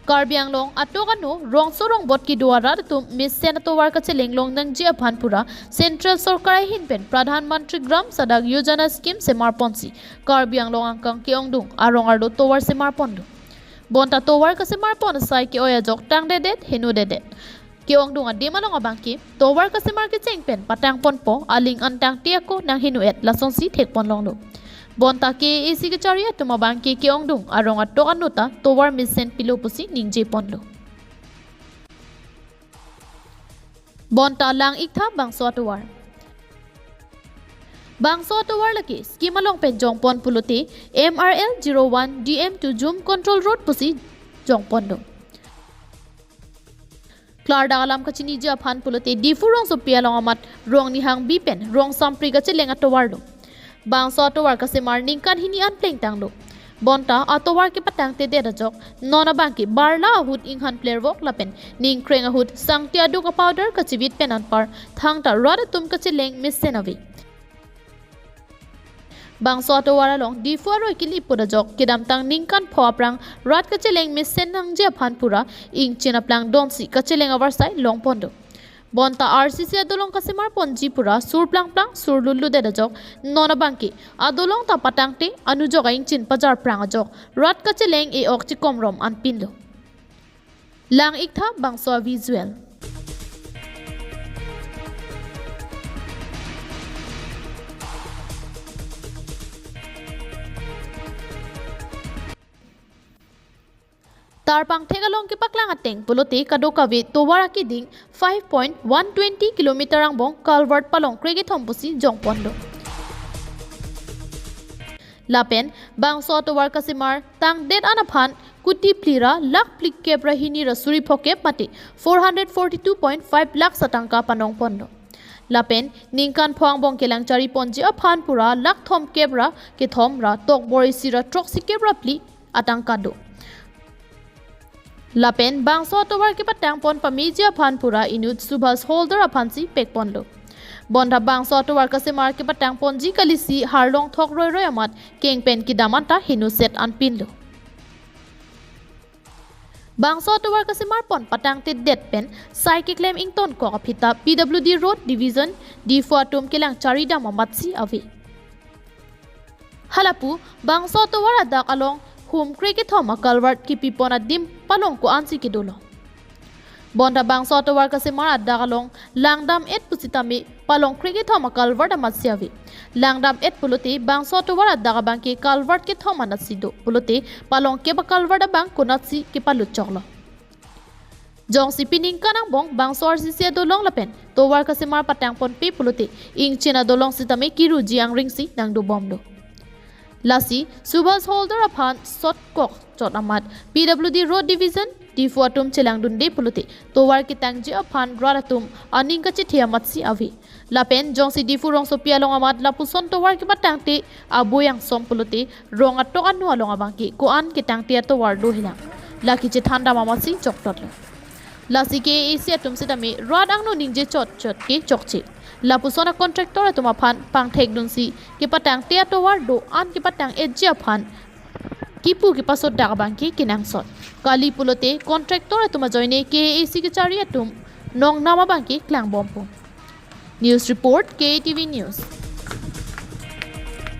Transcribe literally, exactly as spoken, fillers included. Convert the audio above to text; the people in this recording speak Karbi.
Karbi Anglong atok ano rongso rongbot kedo arat atum mesen atovar kacheleng longnangji aphan pura Central Sorkar ahin pen Pradhan Mantri Gram Sadak Yojana scheme semarponsi Karbi Anglong angkang ke-ongdung arong arlo tovar semarpon do. Bonta tovar kasemarpon asai ke-oi ajok tangdedet henodedet. Ke-ongdung adim along abangke tovar kasemar kecheng pen patangponpo aling an tangte ako nangheno-et lasonsi thekpon longlo. Bonta K A A C kachari atum abangke ke-ongdung arong atok ano ta tovar mesen pilo pusi ningjeponlo. Bonta lang-iktha bangso atovar. Bangso atovar lake scheme along pen jongpon pulote M R L zero one D M to Jum Control Road pusi jongpon do. Klardak alam kachiniji aphan pulote Diphu rongsopi along amat rong nihang bi pen rong sampri kacheleng atovar do. Bangso atovar kasemar ningkan hini an plengtang do. Bonta atovar kepatangtedet ajok non abangke barla ahut inghan plervok lapen ningkreng ahut sangti aduk apowder kachivit pen anpar thangta rat atum kacheleng mesen ave. Bangso atovar along Diphu aroi kili put ajok kedamtang ningkan pho aphrang rat kacheleng mesen nangji aphan pura ingchin aplang donsi kacheleng avarsai longpon do. Bonta R C C adolong kasemarponji pura sur plangplang sur lutludet ajok non abangke adolong ta patangte anujok a-ingchin pajar prang ajok rat kacheleng e-ok chikomrom anpinlo. Lang-iktha bangso avisual. Tarpangthek along kepaklang ateng pulote kadokave tovar akeding five point one twenty kilometer angbong culvert palong krekethom pusi jongpon do. Lapen bangso atovar kasemar tangdet an aphan kuti phli ra lakh phlikep ra hini ra suri phokep mate four hundred forty two point five lakhs atangka panongpon do. Lapen ningkan pho angbong kelang chariponji aphan pura lakh thomkep ra kethom ra tokbor isi ra throksikep ra phli atangka do. Lapen bangso atovar kepatangpon pameji aphan pura inut Subhas Holder aphansi pekponlo. Bonta bangso atovar kasemar kepatangponji kalisi harlong thok roiroi amat keng pen kedam anta henoset anpinlo. Bangso atovar kasemarpon patangtedet pen sai keklem ingtonkok aphi ta P W D Road Division Diphu atum kelang charidam amatsi ave. Halapu bangso atovar adak along hum krekethom a-culvert kipipon adim palong ko-ansi kedolo. Bonta bangso atovar kasemar adak along langdam-et pusitame palong krekethom a-culvert amatsi ave. Langdam-et pulote bangso atovar adak abangke culvert kethom anatsi do pulote palong kep a-culvert abang konatsi kepalut choklo. Jongsi piningkan angbong bangso R C C adolong lapen tovar kasemar patangponpe pulote ingchin adolong sitame kiruji angringsi nangdobomlo. Lasi Subhas Holder aphan sotkok chot amat P W D Road Division Diphu atum chelangdunde pulote tovar ketangji aphan rat atum aning kachethe amatsi ave. Lapen jongsi Diphu rongsopi along amat lapuson tovar kepatangte abui angsom pulote rong atok anu along abangke ko-an ketangte atovar dohelang. Lake chethandam amatsi choktot lo. Lasi K A A C atum sitame rat angno ningje chot chot ke chokche. Lapuson a-contractor atum aphan pangthekdunsi kepatangte atovar do-an kepatang-etji aphan kipu kepasodak abangke kenangsot. Kali pulote contractor atum ajoine K A A C kachari atum nongnam abangke klangbompo. News report, K A T V News.